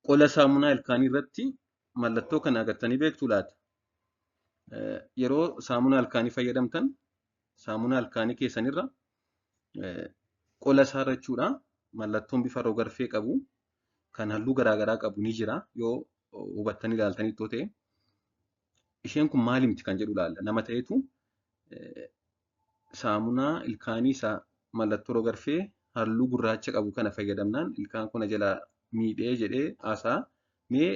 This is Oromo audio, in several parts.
Qola saamunaa ilkaanii irratti mallattoo kana agartanii beektuu laata? Yeroo saamunaa ilkaanii fayyadamtan saamunaa ilkaanii keessanirra qola isaarra jechuudha mallattoon bifa rog-arfee qabu kan halluu garaagaraa qabu ni jira yoo hubattanii ilaaltanii ta'e. Isheen kun maal himti kan jedhu ilaalla. Nama ta'etu saamunaa ilkaanii isaa mallattoo rog-arfee halluu gurraacha qabu kana fayyadamnaan ilkaan kun jalaa miidhee jedhee haasa'a. Mee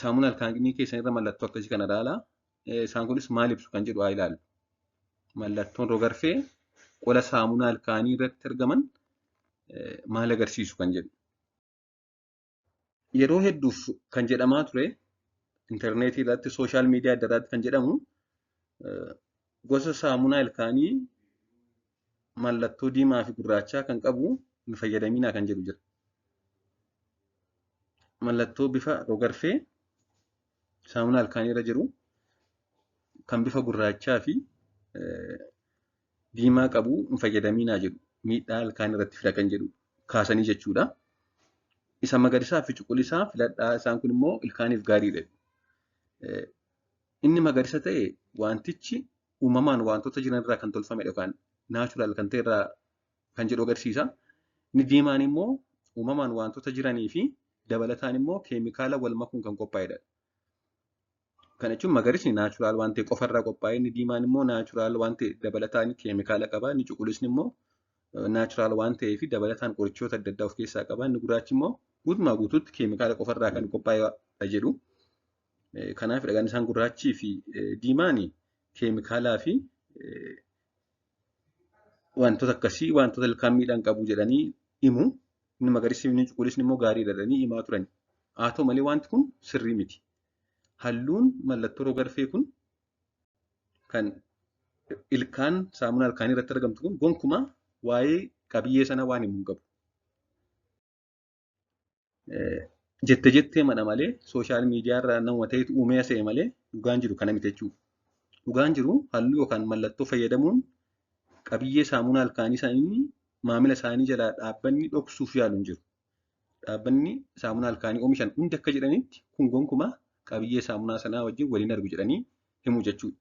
saamunaa ilkaanii keessanirra mallattoo akkasii kana ilaalaa. Isaan kunis maal ibsu kan jedhu haa ilaallu. Mallattoon rog-arfee qola saamunaa ilkaanii irratti argaman maal agarsiisu kan jedhu. Yeroo hedduuf kan jedhamaa ture intarneetii irratti sooshaal miidiyaa adda addaatti kan jedhamu gosa saamunaa ilkaanii mallattoo diimaa fi gurraachaa kan qabu hin fayyadaminaa kan jedhu jira. Mallattoo bifa rog-arfee saamunaa ilkaanii irra jiru kan bifa gurraachaa fi diimaa qabu hin fayyadaminaa jedhu miidhaa ilkaan irratti fida kan jedhu kaasanii jechuudha. Isa magariisaa fi cuquliisaa filadhaa isaan kun immoo ilkaaniif gaariidha. Inni magariisa ta'e wantichi uumamaan wantoota jiran irraa kan tolfamedha yookaan naachuraal kan ta'e irraa kan jedhu agarsiisa. Inni diimaan immoo uumamaan wantoota jiranii fi dabalataan immoo keemikaala wal makuun kan qophaa'edha. Kana jechuun magariisni naachuraal waan ta'e qofarraa qophaa'e, inni diimaan immoo naachuraal waan ta'e dabalataan keemikaala qaba, inni cuquliisni immoo naachuraal waan ta'ee fi dabalataan qorichoota adda addaa of keessaa qaba, inni gurraachi immoo guutumaa guutuutti keemikaala qofarraa kan qophaa'edha jedhu. Kanaaf dhagaan isaan gurraachii fi diimaan keemikaalaa fi wantoota akkasii wantoota ilkaan miidhaan qabu jedhanii himu. Inni magariisni fi inni cuquliisni immoo gaariidha jedhanii himaa turan. Haa ta'u malee wanti kun sirrii miti. Halluun mallattoo rog-arfee kun kan ilkaan saamunaa ilkaanii irratti argamtu kun gonkumaa waa'ee qabiyyee sanaa waan himu hin qabu. Jette jettee mana malee sooshaal miidiyaa irraa nama ta'etu uumee asa'e malee dhugaan jiru kana miti jechuudha. Dhugaan jiru halluu yookaan mallattoo fayyadamuun qabiyyee saamunaa ilkaanii isaanii maamila isaanii jalaa dhaabbanni dhoksuuf yaalu hin jiru. Dhaabbanni saamunaa ilkaanii oomishan hundi akka jedhanitti kun gonkumaa qabiyyee saamunaa sanaa wajjin waliin argu jedhanii himu jechuudha.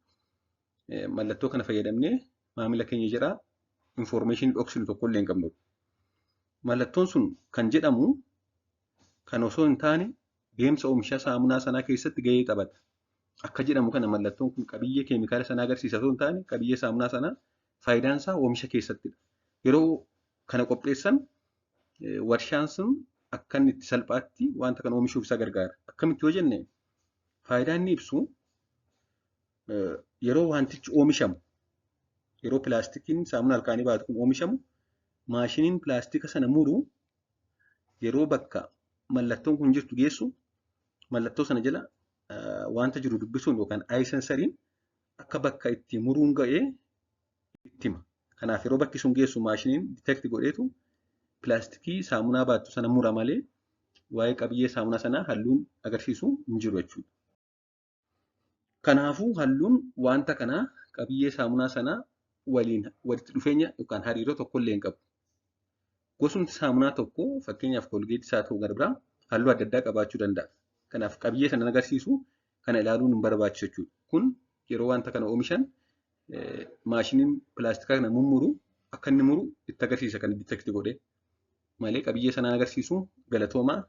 Mallattoo kana fayyadamnee maamila keenya jalaa infoormeeshinii dhoksinu tokkollee hin qabnu. Mallattoon sun kan jedhamu kan osoo hin taane deemsa oomisha saamunaa sanaa keessatti gahee taphata. Akka jedhamu kana mallattoon kun qabiyyee keemikaala sanaa agarsiisa osoo hin taane qabiyyee saamunaa sanaa faayidaan isaa oomisha keessattidha. Yeroo kana qopheessan warshaan sun akka inni itti salphaatti wanta kana oomishuuf isa gargaara. Akkamitti yoo jenne faayidaan inni ibsu yeroo wantichi oomishamu yeroo pilaastikiin saamunaa ilkaanii baatu kun oomishamu maashiniin pilaastika sana muru yeroo bakka mallattoon kun jirtu geessu mallattoo sana jala wanta jiru dubbisuun yookaan ayi sensariin akka bakka itti muruun ga'ee itti hima. Kanaaf yeroo bakki sun geessu maashiniin ditekti godheetu pilaastikii saamunaa baattu sana mura malee waa'ee qabiyyee saamunaa sanaa halluun agarsiisu hin jiru jechuudha. Kanaafuu halluun wanta kanaa qabiyyee saamunaa sanaa waliin walitti dhufeenya yookaan hariiroo tokkollee hin qabu. Gosumti saamunaa tokko fakkeenyaaf koolgeetii isaa ta'uu gara biraa halluu adda addaa qabaachuu danda'a. Kanaaf qabiyyee sana agarsiisu kana ilaaluun hin barbaachisu jechuudha. Kun yeroo wanta kana oomishan maashiniin pilaastikaa kana mummuru akka inni muru itti agarsiisa kan ditekti godhee malee qabiyyee sanaan agarsiisu galatoomaa.